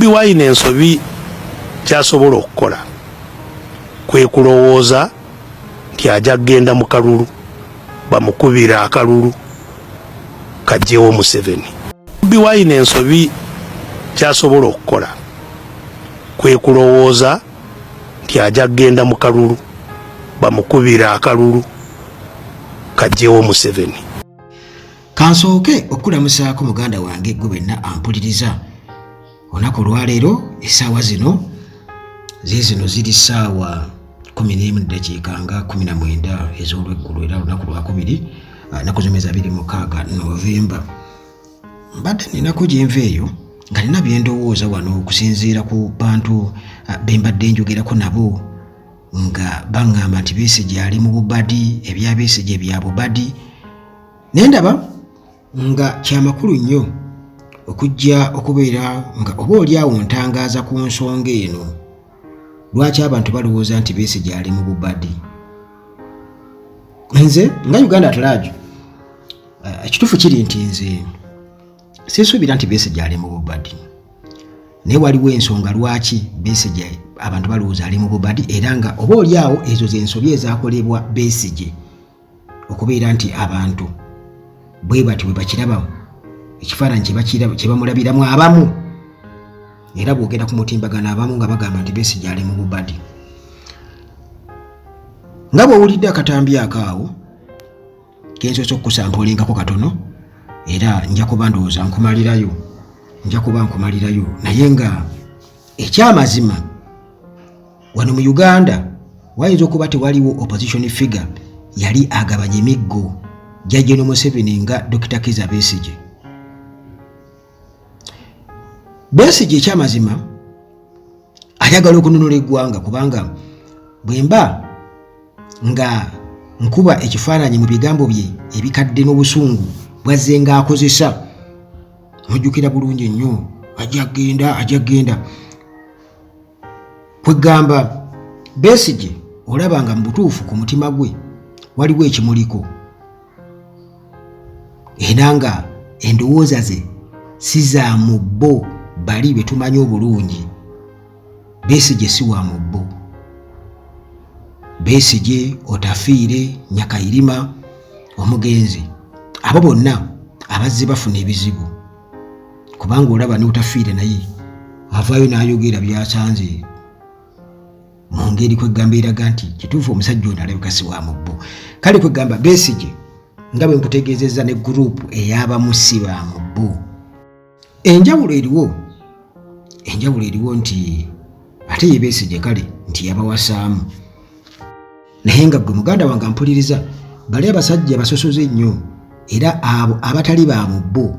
Bobi Wine ensobi kyasobola okukola kwe kulowooza nti ajja kugenda mu kalulu bamukubira akalulu kajjewo Museveni. Bobi Wine ensobi kyasobola okukola kwe kulowooza nti ajja kugenda mu kalulu bamukubira akalulu kajjewo Museveni. Kansooke okukulamusaako muganda wange gwe wenna ampuliriza olunaku olwaleero. Essaawa zino ziizino ziri ssaawa 11 dakiika nga 19 ez'olweggulo, era olunaku lwakubiri, ennaku z'omwezi 26 Novemba. Mbadde ninako gyenva eyo nga nina byendowooza wano okusinziira ku bantu be mbadde njogerako nabo, nga baŋŋamba nti Besigye ali mu bubadi, ebya Besigye bya bubadi. Naye ndaba nga kyamakulu nnyo okujja okubeera nga oba oli awo ntangaaza ku nsonga eno, lwaki abantu balowooza nti Besigye ali mu bubadi. Nze nga Uganda at large, ekituufu kiri nti nze sisuubira nti Besigye ali mu bubadi, naye waliwo ensonga lwaki Besigye abantu balowooza ali mu bubadi, era nga oba oli awo ezo zensobi ezakolebwa Besigye okubeera nti abantu bwe bati bwe bakiraba ekifaananyi kye bamulabiramu abamu. Era bwogenda ku mutimbagano, abamu nga bagamba nti Besigye ali mu bubadi. Nga bw'owulidde akatambi akaawo kensoose okukusampolingako katono, era nja kuba ndowooza nkumalirayo, nja kuba nkumalirayo. Naye nga ekyamazima, wano mu Uganda wayinza okuba tewaliwo opposition figure yali agabanya emiggo gya General Museveni nga Dr. Kiza Besigye. Besigye ekyamazima ayagala okununula eggwanga, kubanga bwe mba nga nkuba ekifaananyi mu bigambo bye ebikadde n'obusungu bwazze ng'akozesa, mujjukira bulungi nnyo, ajja genda, ajja genda. Kwegamba Besigye olaba nga mu butuufu ku mutima gwe waliwo ekimuliko, era nga endowooza ze si za mu bo bali be tumanyi obulungi. Besigye si wa mu bo. Besigye, Otafiire, Nyakayirima omugenzi, abo bonna abazze bafuna ebizibu, kubanga olaba ne Otafiire naye avaayo n'ayogera byasanze mu ngeri kwegamba eraga nti kituufu omusajja ono alabika si wa mubbo. Kale kwegamba Besigye, nga bwe nkutegeezezza, ne gurupu ey'abamu si ba mubbo. Enjawulo eriwo nti ate ye Besigye kale nti yabawasaamu, naye nga gwe muganda wange ampuliriza, bali abasajja basosoze nnyo, era abo abatali ba mubbo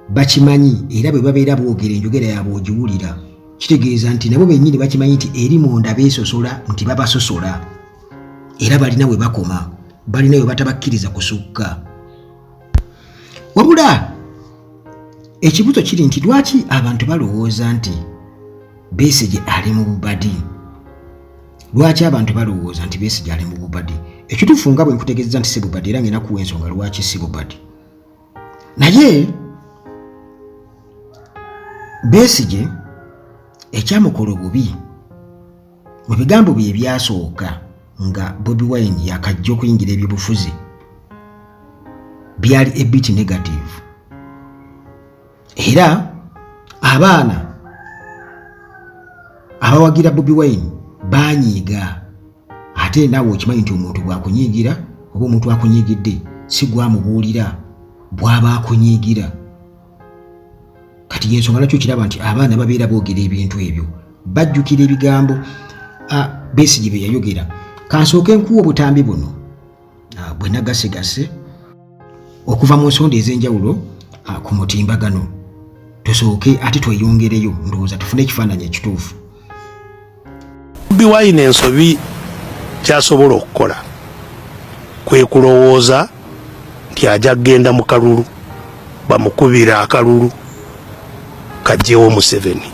bakimanyi, era bwe babeera boogera enjogera yaabwe ogiwulira. Kitegeeza nti nabo bennyini bakimanyi nti eri munda beesosola, nti babasosola, era balina we bakoma, balina we batabakkiriza kusukka. Wabula ekibuzo kiri nti lwaki abantu balowooza nti Besigye ali mu bubadi? Lwaki abantu balowooza nti Besigye ali mu bubadi? Ekituufu, nga bwe nkutegeeza nti si bubadi, era ngenda kuwa ensonga lwaki si bubadi. Naye Besigye ekyamukola obubi mu bigambo bye ebyasooka nga Bobi Wine yakajja okuyingira ebyobufuzi byali a bit negative, era abaana abawagira Bobi Wine banyiiga. Ate naawe okimanyi nti omuntu bw'akunyiigira oba omuntu akunyiigidde si gwamubuulira bw'aba akunyiigira. Kati yensonga lwaki okiraba nti abaana babeera boogera ebintu ebyo, bajjukira ebigambo Besigye bye yayogera. Kansooke nkuwa obutambi buno bwe nagasigase okuva mu nsonda ez'enjawulo ku mutimbagano, tusooke ate tweyongereyo, ndowooza tufune ekifaananyi ekituufu. Bobi Wine ensobi kyasobola okukola kwe kulowooza nti ajja kugenda mu kalulu bamukubira akalulu kajjewo Museveni,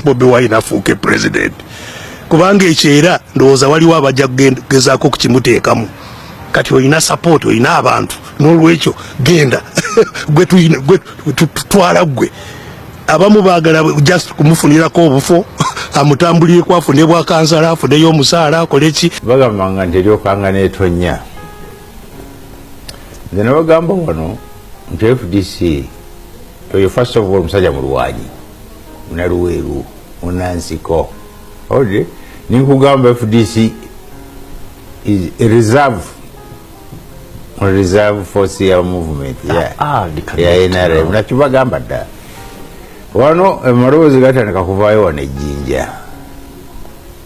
Bobi Wine afuuke president, kubanga ekyo era ndowooza waliwo abajja kugezaako okukimuteekamu. Kati olina support, olina abantu, n'olwekyo genda gwe tutwala gwe. Abamu baagala just kumufunirako obufo, amutambulireko, afune bwa kansala, afuneyo omusaala, akole ki. Bagambanga nti eryokanga netonya. Nze nabagamba wano nti FDC oyo, first of all, omusajja mulwanyi, munaluweeru, munansiko. Ode ninkugamba, FDC is a reserve force ya movement ya NRM. Nakibagamba dda wano, amaloboozi gatandika kuvaayo wano ejjinja.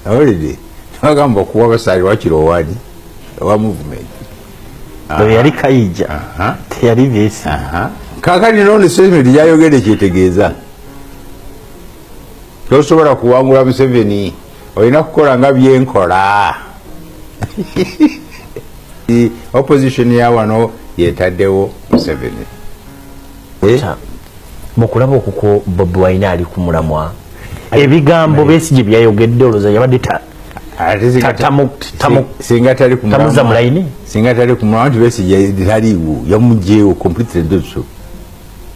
Awulidde, bagamba okuwa basaali wakiro owani owa movement. Oyo yali Kayija, teyali Besigye. Kakati nono statement gyayogedde kyetegeeza tosobola kuwangula Museveni, olina kukola nga byenkola. Opposition ya wano yetaddewo Museveni. Mu kulaba okuko Bobi Wine ali ku mulamwa, ebigambo Besigye byayogedde, olowooza yabadde singa tali ku tamuza mu layini? Singa tali ku mulamwa, nti Besigye taliiwo, yamugjeewo completely. Ndoso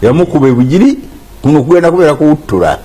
yamukuba ebugiri, kuno kugenda kubeera kuwuttula.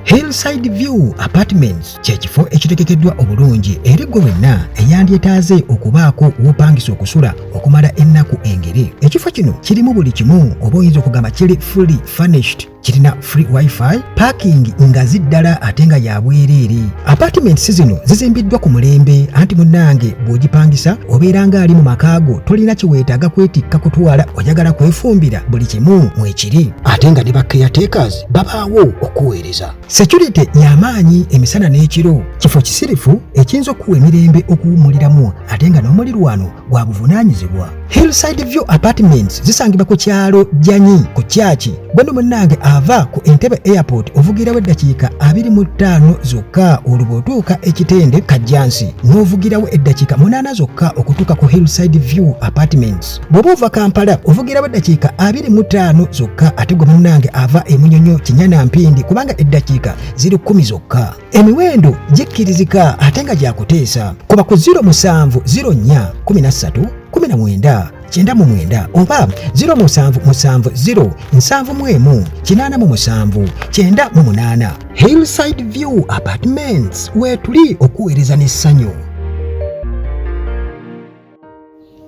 Hillside View Apartments kye kifo ekitegekeddwa obulungi eri ggwe wenna eyandyetaaze okubaako w'opangisa okusula okumala ennaku engeri. Ekifo kino kirimu buli kimu, oba oyinza okugamba kiri fully furnished. Kirina free wifi, parking ngazi ddala ate nga ya bwereere. Apartments zino zizimbiddwa ku mulembe, anti munnange bw'ogipangisa obeera ng'ali mu maka go, tolina kyeweetaaga kwetikka kutwala. Oyagala kwefumbira, buli kimu mwekiri, ate nga ne ba caretakers babaawo okuweereza. Security y'amaanyi emisana n'ekiro. Kifo kisirifu ekiyinza okuwa emirembe okuwummuliramu, ate nga n'omulirwano gwa buvunaanyizibwa. Hillside View Apartments zisangibwa ku kyalo Jjanyi ku Kyaki. Gweno munnange ava ku Entebbe Airport ovugirawo eddakiika 25 zokka, olwo bw'otuuka ekitende Kajjansi n'ovugirawo eddakiika 8 zokka okutuuka ku Hillside View Apartments. Bw'oba ova Kampala ovugirawo eddakiika 25 zokka, ate gwe munnange ava e Munyonyo, Kinyana, Mpindi, kubanga eddakiika ziri 10 zokka. Emiwendo gikkirizika ate nga gyakuteesa. Kuba ku 07 04 13 19 99 oba 0770 71 87 98. Hillside View Apartments, weetuli okuweereza n'essanyu.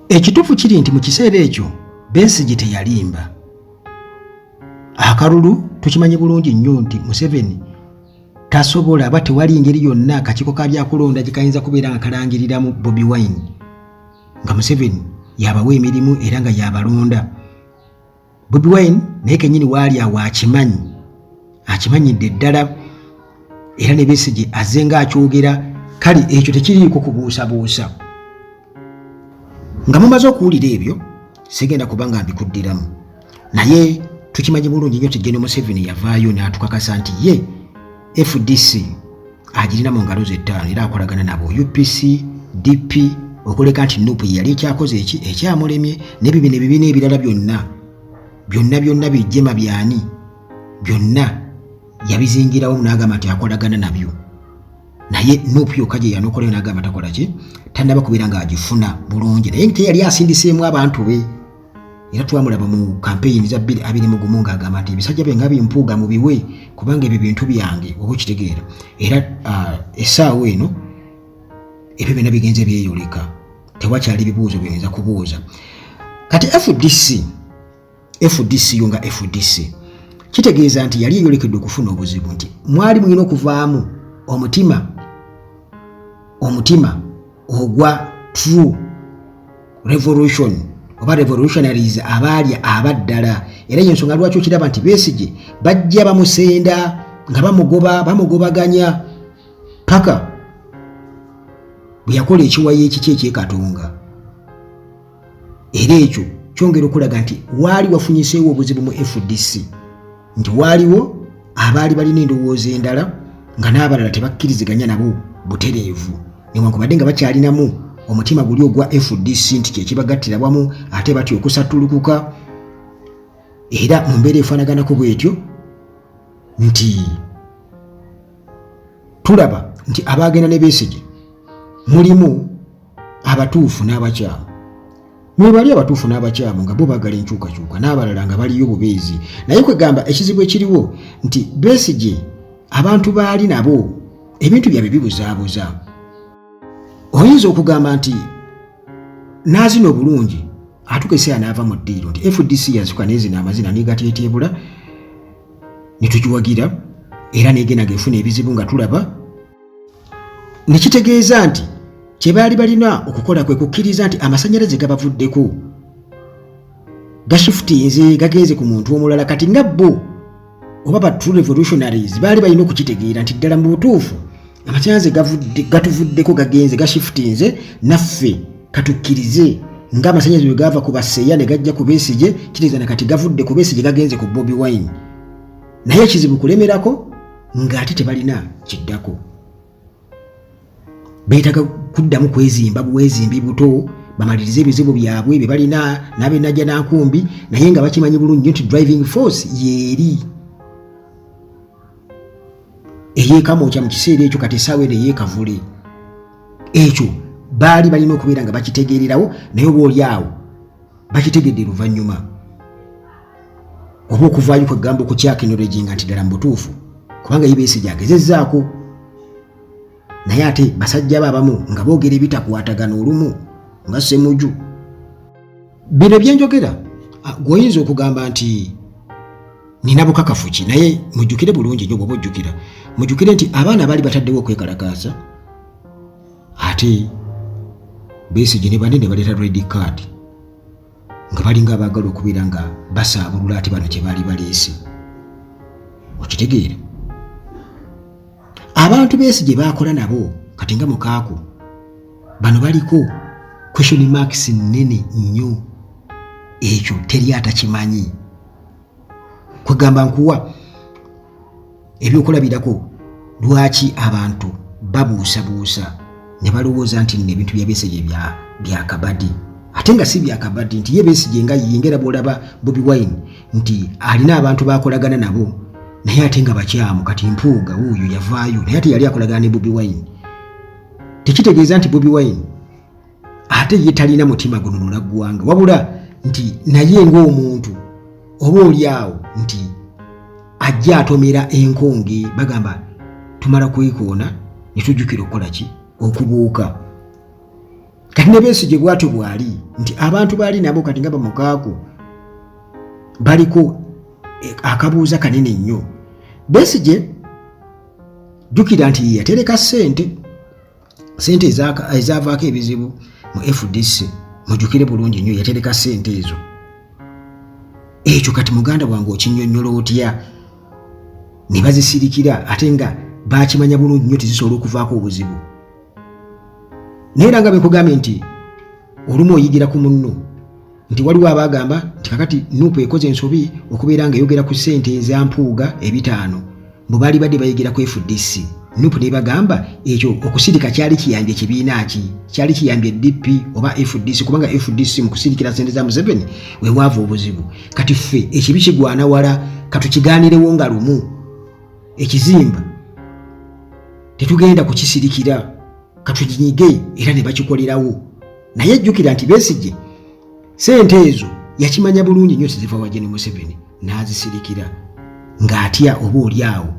Ekituufu kiri nti mu kiseera ekyo Besigye teyalimba. Akalulu tukimanyi bulungi nnyo nti Museveni tasobola, aba tewali ngeri yonna akakiiko ka byakulonda gye kayinza kubeera nga kalangiriramu Bobi Wine nga Museveni yabawa emirimu era nga yabalonda. Bobi Wine naye kennyini waali awo akimanyi, akimanyidde ddala, era ne Besigye azze ng'akyogera. Kale ekyo tekiriiko kubuusabuusa. Nga mumaze okuwulira ebyo, sigenda kuba nga mbikuddiramu, naye tukimanyi bulungi nnyo nti Gen Museveni yavaayo n'atukakasa nti ye FDC agirina mu ngalo ze ttaano era akolagana nabo, UPC, DP, okuleka nti NUP ye yali ekyakoze eki ekyamulemye, n'ebibina ebibiina ebirala byonna byonna byonna bijjema byani byonna yabizingirawo n'agamba nti akolagana nabyo. Naye NUP yokka gye yanokolayo n'agamba takola ki, tannaba kubeera ng'agifuna bulungi, naye teyali asindiseemu abantu be. Era twamulaba mu kampeyini za 2021 ng'agamba nti ebisajja bye nga bimpuuga mu biwe, kubanga ebyo bintu byange, oba okitegeera. Era essaawa eno ebyo byonna bigenze byeyoleka, tewakyali bibuuzo byoyinza kubuuza. Kati FDC yo nga FDC kitegeeza nti yali eyolekedde okufuna obuzibu, nti mwali mulina okuvaamu omutima ogwa true revolution oba revolutionaries abaali abaddala. Era yensonga lwaki okiraba nti Besigye bajja bamusenda nga bamugoba, bamugobaganya paka bwe yakola ekiwayo ekiki ekyekatonga. Era ekyo kyongera okulaga nti waali wafunyiseewo obuzibu mu FDC, nti waaliwo abaali balina endowooza endala nga n'abalala tebakkiriziganya nabo butereevu, newankubadde nga bakyalinamu omutima guli ogwa FDC nti kyekibagattira wamu, ate batya okusattulukuka. Era mu mbeera efaanaganako bwetyo nti tulaba nti abaagenda ne Besigye mulimu abatuufu n'abakyamu. Mwebali abatuufu n'abakyamu nga bo baagala enkyukakyuka n'abalala nga baliyo bubeezi. Naye kwegamba ekizibu ekiriwo nti Besigye abantu baali nabo ebintu byabwe bibuzaabuza. Oyinza okugamba nti n'azina obulungi atuuka ekiseera n'ava mu ddiiro nti FDC yazikuka n'ezina amazina n'egateeteebula ne tugiwagira era n'egenda ng'efuna ebizibu nga tulaba ne kitegeeza nti kye baali balina okukola kwe kukkiriza nti amasannyalaze gabavuddeko gashifutinze gagenze ku muntu omulala kati nga bo oba ba true revolutionaries baali balina okukitegeera nti ddala mu butuufu amasannyalaze gatuvuddeko gagenze gashifutinze naffe katukkirize nga amasannyalaze bwe gaava ku baseeya ne gajja ku Besigye kitegeeza na kati gavudde ku Besigye gagenze ku Bobi Wine naye ekizibu kulemerako ng'ate tebalina kiddako beetaga kuddamu kwezimba bwezimbi buto bamalirize ebizibu byabwe bye balina n'abenajja nankumbi naye nga bakimanyi bulungi nnyo nti driving force yeeri eyeekamwokya mu kiseera ekyo kati essaawa eno eyeekavule ekyo baali balina okubeera nga bakitegeererawo naye oba oli awo bakitegedde luvannyuma oba okuvaayo kwegamba okukyakinologinga nti ddala mu butuufu kubanga ye Besigye agezezzaako naye ate basajja be abamu nga boogera ebitakwatagana olumu nga Ssemuju bino byenjogera gweoyinza okugamba nti nina bukakafu ki naye mujjukire bulungi nnyo bwoba ojjukira mujjukire nti abaana baali bataddewo okwekalakaasa ate Besigye ne banne ne baleeta red card nga balinga abaagala okubeera nga basaabulula ate bano kye baali baleese okitegeera abantu Besigye baakola nabo kati nga mukaaku bano baliko question marks nnene nnyo ekyo teri atakimanyi kwegamba nkuwa ebyokulabirako lwaki abantu babuusabuusa ne balowooza nti nno ebintu bya Besigye byakabadi ate nga si byakabadi nti ye Besigye nga ye ngera bw'olaba Bobi Wine nti alina abantu bakolagana nabo naye ate nga bakyamu kati Mpuuga wuuyo yavaayo naye ate yali akolagana ne Bobi Wine tekitegeeza nti Bobi Wine ate ye talina mutima gununula ggwanga wabula nti naye ng'omuntu oba oli awo nti ajja atomera enkonge bagamba tumala kwekoona ne tujjukira okukola ki okubuuka kati ne Besigye bwatyo bwali nti abantu baali nabo kati nga bamukaaku baliko akabuuza kanene nnyo Besigye jjukira nti ye yatereka ssente sente ezaavaako ebizibu mu FDC mujjukire bulungi nnyo yatereka ssente ezo ekyo kati muganda wange okinyonnyola otya ne bazisirikira ate nga bakimanya bulungi nnyo tezisobola okuvaako obuzibu naye era nga bwekugambye nti olumu oyigira ku munno nti waliwo abaagamba nti kakati nup ekoze ensobi okubeera nga eyogera ku ssente eza Mpuuga ebitaano mbu baali badde bayigira ku FDC nup nebagamba ekyo okusirika kyali kiyambye kibiina ki kyali kiyambye DP oba FDC kubanga FDC mu kusirikira ssente za Museveni wewaava obuzibu kati ffe ekibi kigwana wala katukigaanirewo nga lumu ekizimba tetugenda kukisirikira katuginyige era ne bakikolerawo naye jjukira nti Besigye sente ezo yakimanya bulungi nnyo teziva wa Gen Museveni n'azisirikira ng'atya oba oli awo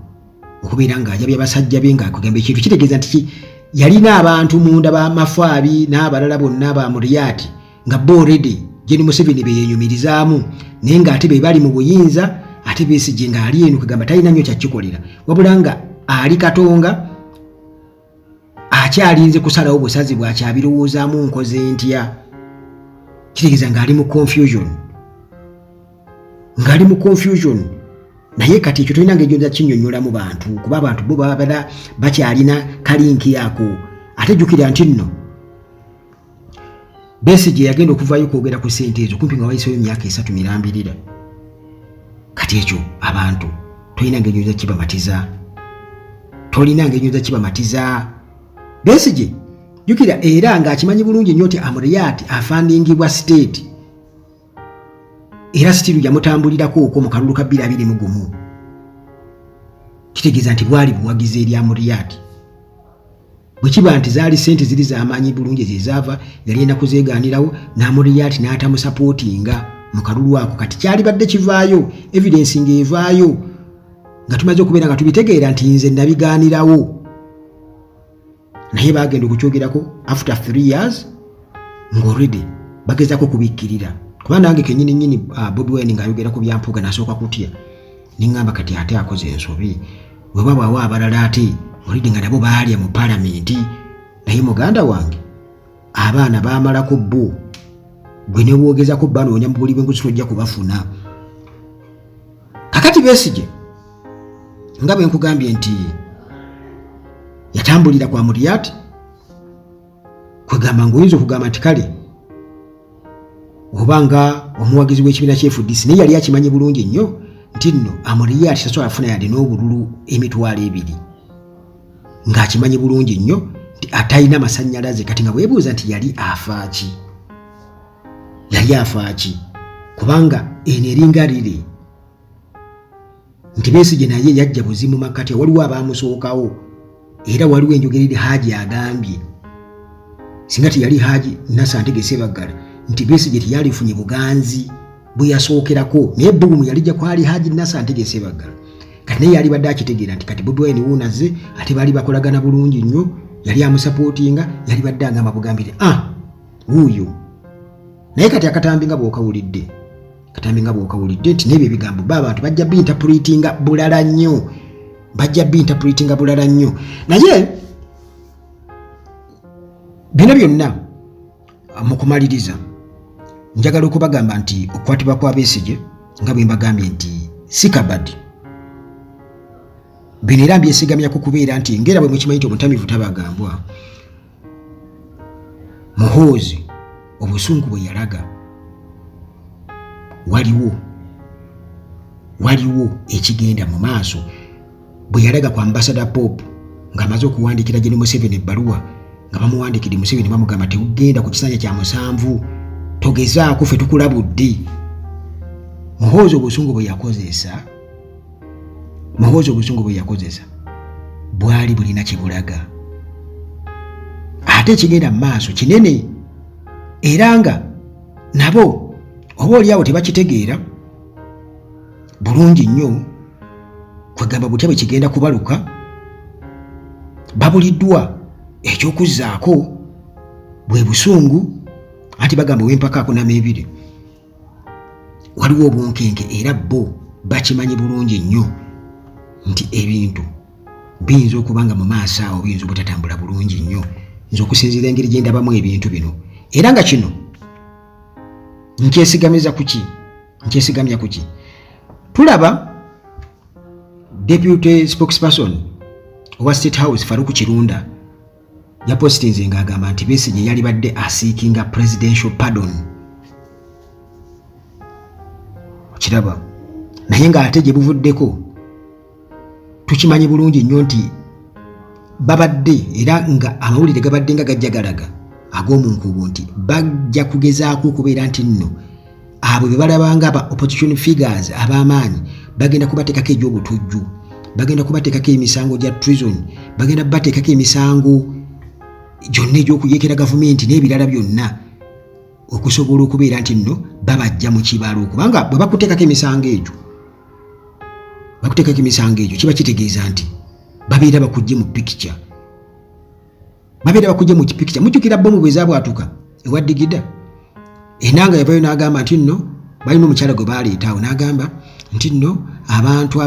okubeera ng'ajabya basajja be ng'akugamba ekintu kitegeeza nti yalina abantu munda ba Mafaabi n'abalala bonna ba Muriati nga bo already Gen Museveni beyenyumirizaamu naye ng'ate be bali mu buyinza ate Besigye ng'ali eno kugamba talina nnyo kyakikolera wabula nga ali Katonga akyalinze kusalawo busazi bwakyabirowoozaamu nkoze ntya kitegeeza ng'ali mu confusion ng'ali mu confusion naye kati ekyo tolina ngeri gyonza kinyonyolamu bantu kuba abantu bo babada bakyalina kalinki ako ate jjukira nti nno Besigye yagenda okuvaayo okwogera ku ssente ezo kumpi nga wayiseewo emyaka 3 mirambirira kati ekyo abantu tolina ngeri gyonza kibamatiza tolina ngeri gyonza kibamatiza Besigye jjukira era ng'akimanyi bulungi nnyo nti Amuriat afandingibwa state era sitiru yamutambulirako okwo mu kalulu ka 2021 kitegeeza nti bwali buwagizi eri Amuriat. Bwe kiba nti zaali ssente ziri z'amaanyi bulungi zezaava, yali alina kuzeegaanirawo n'Amuriat n'atamusapootinga mu kalulu ako. Kati kyalibadde kivaayo, evidence ng'evaayo nga tumaze okubeera nga tubitegeera nti nze nabigaanirawo, naye baagenda okukyogerako after 3 years ng'already bagezaako kubikkirira. Kuba nange kenyini nyini Bobi Wine ng'ayogera ku bya Mpuuga nasooka kutya, neŋŋamba kati ate akoze ensobi, bwe babwawo abalala ate already nga nabo baalya mu palamenti. Naye muganda wange, abaana baamalako bo, gwe ne bwogezako banoonya mu buli bwenguzi tojja kubafuna. Kakati Besigye, nga bwe nkugambye nti yatambulira kwa Amuriat, kwegamba ng'oyinza okugamba nti kale oba nga omuwagizi w'ekibiina kya FDC, naye yali akimanyi bulungi nnyo nti nno Amuriat tasobola kufuna yadde n'obululu 20,000, ng'akimanyi bulungi nnyo nti atalina masannyalaze. Kati nga bwebuuza nti yali afaaki, yali afaaki? Kubanga eno eringa rire nti Besigye naye yajja buzimu makati, waliwo abamusookawo, era waliwo enjogerere Haji agambye singa teyali Haji Nasser Ntege Sebaggala nti Besigye teyalifunye buganzi bwe yasookerako, naye ebbugumu yalijja kwali Haji Nasser Ntege Sebaggala. Kati naye yalibadde akitegeera nti kati Bobi Wine wuunazze, ate baali bakolagana bulungi nnyo, yali amusapootinga, yalibadde agamba bugambire, ah, wuuyo. Naye kati akatambi nga bw'okawulidde, katambi nga bw'okawulidde nti n'ebyo ebigambo ba abantu bajja biinterpretinga bulala nnyo, bajja biinterpretinga bulala nnyo. Naye bino byonna mu kumaliriza njagala okubagamba nti okukwatibwa kwa Besigye, nga bwe mbagambye nti si kabadi, bino era mbyesigamya ku kubeera nti ngera bwe mukimanyi nti omutamivu tabagambwa. Muhoozi obusungu bwe yalaga, waliwo ekigenda mu maaso. Bwe yalaga ku Ambassador Pope ng'amaze okuwandiikira Gen Museveni ebbaluwa, nga bamuwandiikidde Museveni bamugamba tewugenda ku kisanja kya 7, togezaako, ffe tukulabudde. Muhoozi obusungu bwe yakozesa, Muhoozi obusungu bwe yakozesa bwali bulina kye bulaga, ate ekigenda mu maaso kinene, era nga nabo oba oliawo tebakitegeera bulungi nnyo. Kwegamba butya bwe kigenda kubaluka, babuliddwa ekyokuzzaako bwe busungu, anti bagamba ow'empaka akunama ebiri. Waliwo obunkenke, era bo bakimanyi bulungi nnyo nti ebintu biyinza okuba nga mu maaso awo biyinza obutatambula bulungi nnyo. Nze okusinziira engeri gye ndabamu ebintu bino, era nga kino nkyesigamiza kuki, nkyesigamya kuki? Tulaba deputy spokesperson owa State House Faruku Kirunda yapositinze ng'agamba nti Besigye yalibadde aseekinga presidential pardon. Okiraba, naye ng'ate gye buvuddeko tukimanyi bulungi nnyo nti babadde, era nga amawulire gabadde nga gajja galaga ag'omu nkuubo nti bajja kugezaako okubeera nti nno abo be balabanga aba opposition figures ab'amaanyi bagenda kubateekako egy'obutujju, bagenda kubateekako emisango gya treason, bagenda bateekako emisango gyonna egy'okuyeekera gavumenti n'ebirala byonna, okusobola okubeera nti nno babajja mu kibalo. Kubanga bwe bakuteekako emisango egyo, bakuteekako emisango egyo, kiba kitegeeza nti babeera bakujje mu picture, babeera bakujje mu picture. Mujjukira bomu bwe zaabwatuka ewa Digida, Enanga yavayo n'agamba nti nno balina omukyala gwe baleetaawo, n'agamba nti nno abantu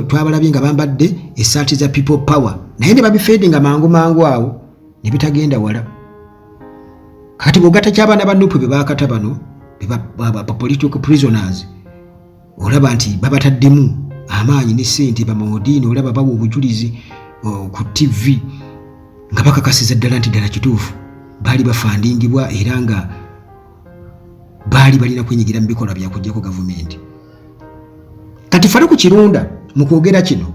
twabalabye nga bambadde essaati za People Power, naye ne babifeedinga mangu mangu awo ne bitagenda wala. Kati bw'ogatta ky'abaana ba NUP be baakata bano ba political prisoners, olaba nti babataddemu amaanyi ne ssente. Bamawodiini olaba bawa obujulizi ku TV nga bakakasiza ddala nti ddala kituufu baali bafandingibwa, era nga baali balina kwenyigira mu bikolwa byakuggyako gavumenti. Kati Faruku Kirunda mu kwogera kino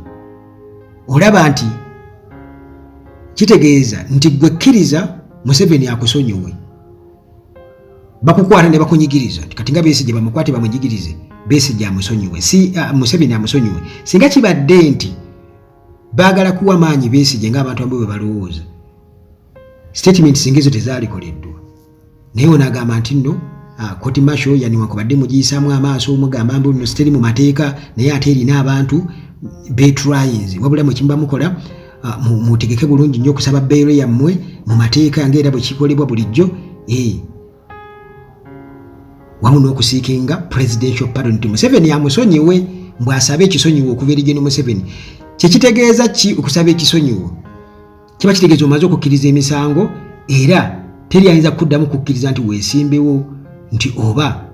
olaba nti kitegeeza nti gwe kkiriza Museveni akusonyiwe, bakukwata ne bakunyigiriza. Kati nga Besigye bamukwate bamunyigirize, Besigye amusonyiwe, si Museveni amusonyiwe. Singa kibadde nti baagala kuwa maanyi Besigye ng'abantu abamu bwe balowooza, Statement singa ezo tezaalikoleddwa, naye ono agamba nti nno court martial yaniwankubadde mugiyisaamu amaaso, mugamba mbu nno siteri mu mateeka, naye ate erina abantu betrayinze. Wabula mwekimuba mukola, mutegeke bulungi nnyo okusaba bail yammwe mu mateeka ngaera bwe kikolebwa bulijjo, wamu n'okuseekinga presidential pardon, nti Museveni amusonyiwe, mbw'asabe ekisonyiwo okuva eri Gen Museveni. Kyekitegeeza ki okusaba ekisonyiwo? Kiba kitegeeza omaze okukkiriza emisango, era teri ayinza kuddamu kukkiriza nti weesimbewo, nti oba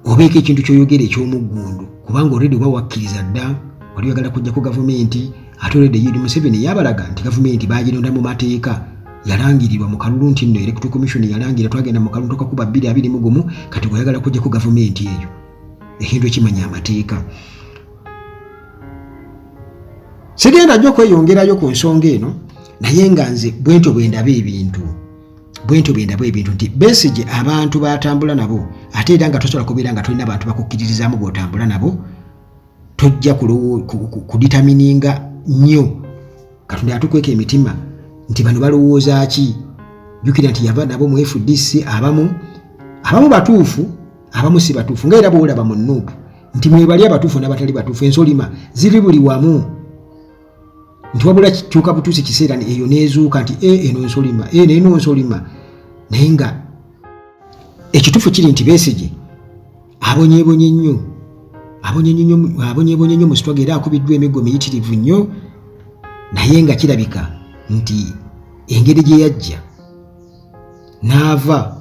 obeeko ekintu kyoyogera ekyomuggundu, kubanga already oba wakkiriza dda wali oyagala kujja ku gavumenti. Ate already Yoweri Museveni yabalaga nti gavumenti bagironda mu mateeka, yalangirirwa mu kalulu, nti nno Electoral Commission yalangira, twagenda mu kalulu tukakuba 2021. Kati bweyagala kujja ku gavumenti eyo, ekintu ekimanya amateeka. Sigenda nnyo okweyongerayo ku nsonga eno, naye nga nze bwentyo bwe ndaba ebintu, bwentyo bwe ndaba ebintu, nti Besigye abantu batambula nabo, ate era nga tosobola kubeera nga tolina bantu bakukkiririzaamu bw'otambula nabo, tojja kudetermininga nnyo. Katonda yatukweka emitima nti bano balowooza ki. Jjukira nti yava nabo mu FDC, abamu batuufu, abamu si batuufu, nga era bwolaba mu NUP nti mwebali abatuufu n'abatali batuufu. Ensolima ziri buli wamu, nti wabula kyuka butuusi kiseera eyo neezuuka nti e eno nsolima, e eno nsolima. Naye nga ekituufu kiri nti Besigye abonyeebonye nnyo, abonyeebonye nnyo mu struggle, era akubiddwa emiggo miyitirivu nnyo. Naye nga kirabika nti engeri gye yajja n'ava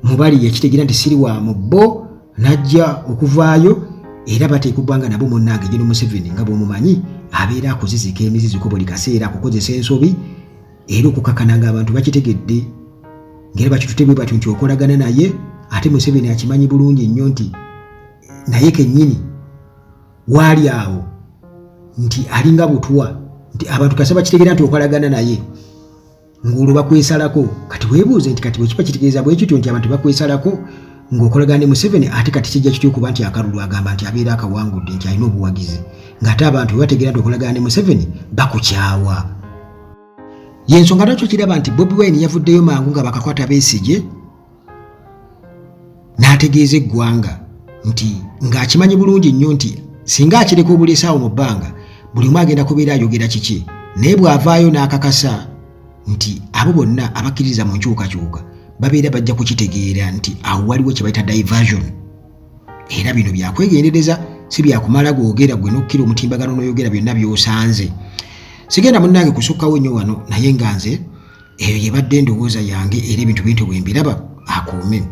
mu bali, yakitegeera nti siri wa mu bo, n'ajja okuvaayo, era bateeka okuba nga nabo munnange Gen Museveni nga bw'omumanyi abeera akuzizika emiziziko buli kaseera, akukozesa ensobi, era okukakana nga abantu bakitegedde, ngaera bakitute bwe batyo nti okolagana naye. Ate Museveni akimanyi bulungi nnyo nti naye kennyini waali awo nti alinga butwa, nti abantu kasa bakitegeera nti okolagana naye, ng'olwo bakwesalako. Kati weebuuze nti kati bwekiba kitegeeza bwe kityo nti abantu bakwesalako ng'okolagana ne Museveni, ate kati kijja kitya okuba nti akalulu agamba nti abeera akawangudde, nti alina obuwagizi, ng'ate abantu bwe bategeera nti okolagana ne Museveni bakukyawa? Yensonga lwaki okiraba nti Bobi Wine yavuddeyo mangu nga bakakwata Besigye, n'ategeeza eggwanga nti ng'akimanyi bulungi nnyo nti singa akireka obulesaawo mu bbanga, buli omu agenda kubeera ayogera kiki. Naye bw'avaayo n'akakasa nti abo bonna abakkiririza mu nkyukakyuka babeera bajja kukitegeera nti awo waliwo kye bayita diversion, era bino byakwegendereza, si byakumala googera gwe n'okkira omutimbagano n'oyogera byonna by'osanze. Sigenda munnange kusukkawo nnyo wano, naye nga nze eyo yebadde endowooza yange, era ebintu bintu bwe mbiraba. Akuume.